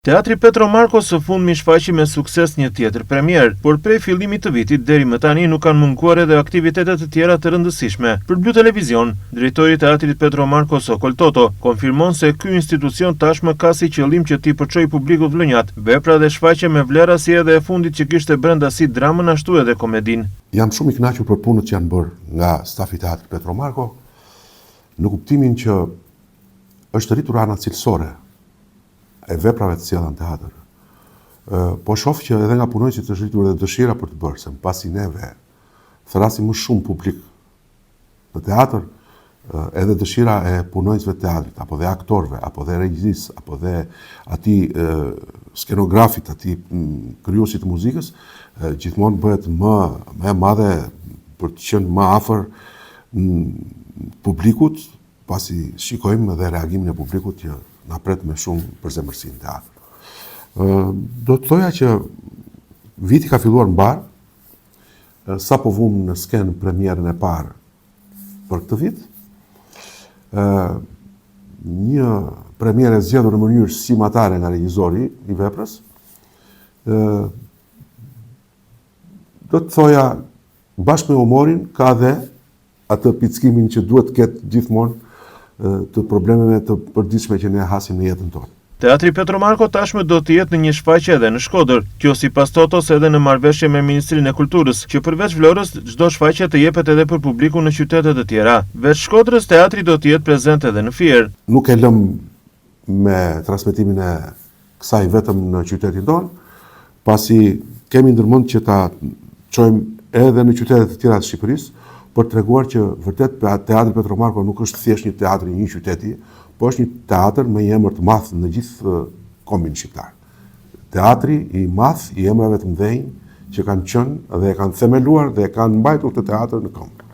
Teatri Petro Marko së fundmi shfaqi me sukses një tjetër premierë, por prej fillimit të vitit deri më tani nuk kanë munguar edhe aktivitete të tjera të rëndësishme. Për Blu Televizion, drejtori i Teatrit Petro Marko Sokol Toto, konfirmon se ky institucion tashmë ka si qëllim që t'i përçojë publikut vlonjat vepra dhe shfaqje me vlera si edhe e fundit që kishte brenda si dramën ashtu edhe komedinë. Jam shumë i kënaqur për punët që janë bërë nga stafi i Teatrit Petro Marko, në kuptimin që është rritur ana cilësore e veprave të sjella në teatër. Po shoh që edhe nga punonjësit është rritur edhe dëshira për të bërë, se pasi neve thërrasim më shumë publik në teatër, edhe dëshira e punonjësve të teatrit, apo dhe aktorëve, apo dhe regjisë, apo dhe atij skenografit, atij krijuesit të muzikës, gjithmonë bëhet më më e madhe për të qenë më afër publikut, pasi shikojmë edhe reagimin e publikut që na pret me shumë përzemërsi në teatër. Do të thoja që viti ka filluar mbarë, sapo vumë në skenë premierën e parë për këtë vit, një premierë e zgjedhur në mënyrë sqimatare nga regjizori i veprës, do të thoja bashkë me humorin ka dhe atë pickimin që duhet të ketë gjithmonë të problemeve të përditshme që ne hasim në jetën tonë. Teatri Petro Marko tashmë do të jetë në një shfaqje edhe në Shkodër. Kjo sipas Totos edhe në marrëveshje me Ministrinë e Kulturës, që përveç Vlorës, çdo shfaqje të jepet edhe për publikun në qytete të tjera. Veç Shkodrës, teatri do të jetë prezent edhe në Fier. Nuk e lëmë me transmetimin e kësaj vetëm në qytetin tonë, pasi kemi ndërmend që ta çojmë edhe në qytete të tjera të Shqipërisë, për të treguar që vërtet Teatri Petro Marko nuk është thjesht një teatr i një qyteti, po është një teatër me një emër të madh në gjithë kombin shqiptar. Teatri i madh i emrave të mëdhenj që kanë qenë dhe e kanë themeluar dhe e kanë mbajtur këtë teatër në këmbë.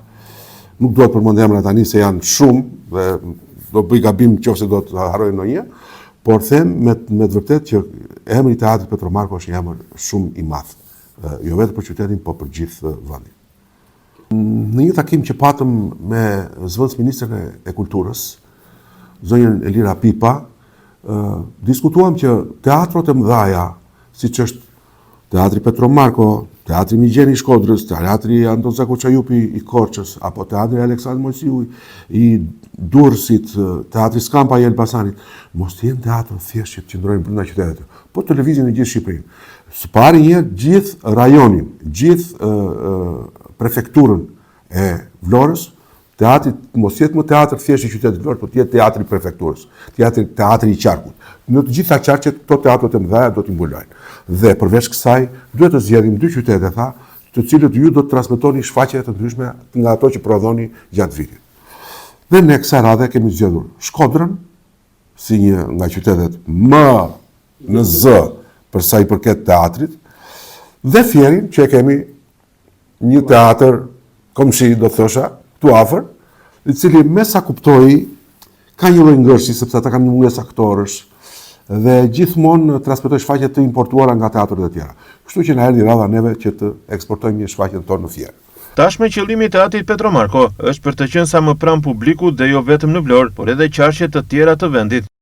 Nuk dua të përmend emra tani se janë shumë dhe do bëj gabim qoftë se do të harroj ndonjë, por them me me të vërtetë që emri i teatrit Petro Marko është një emër shumë i madh, jo vetëm për qytetin, po për gjithë vendin. Në një takim që patëm me zëvendësministren e Kulturës, zonjën Elira Pipa, diskutuam që teatrot e mëdhaja, siç është Teatri Petro Marko, Teatri Migjeni i Shkodrës, Teatri Anton Zako Çajupi i Korçës, apo Teatri Aleksandër Moisiu i Durrësit, Teatri Skampa i Elbasanit, mos të jenë teatro thjesht që të qëndrojnë brenda qytetit, po të lëvizin në gjithë Shqipërinë. Së pari një gjithë rajonin, gjithë prefekturën e Vlorës, teatri të mos jetë më teatër thjesht i qytetit Vlorë, po të jetë teatri i prefekturës, teatri teatri i qarkut. Në të gjitha qarqet këto teatrot e mëdha do t'i mbulojnë. Dhe përveç kësaj, duhet të zgjedhim dy qytete, tha, të cilët ju do të transmetoni shfaqje të ndryshme nga ato që prodhoni gjatë vitit. Dhe ne kësaj radhe kemi zgjedhur Shkodrën, si një nga qytetet më në zë për sa i përket teatrit, dhe Fierin që e kemi një teatër komshi, do të thosha, këtu afër, i cili me sa kuptoj ka një lloj ngërçi sepse ata kanë një mungesë aktorësh dhe gjithmonë transmetojnë shfaqje të importuara nga teatrot e tjera. Kështu që na erdhi radha neve që të eksportojmë një shfaqjen tonë në Fier. Tashmë qëllimi i Teatrit Petro Marko është për të qenë sa më pranë publikut dhe jo vetëm në Vlorë, por edhe qarqe të tjera të vendit.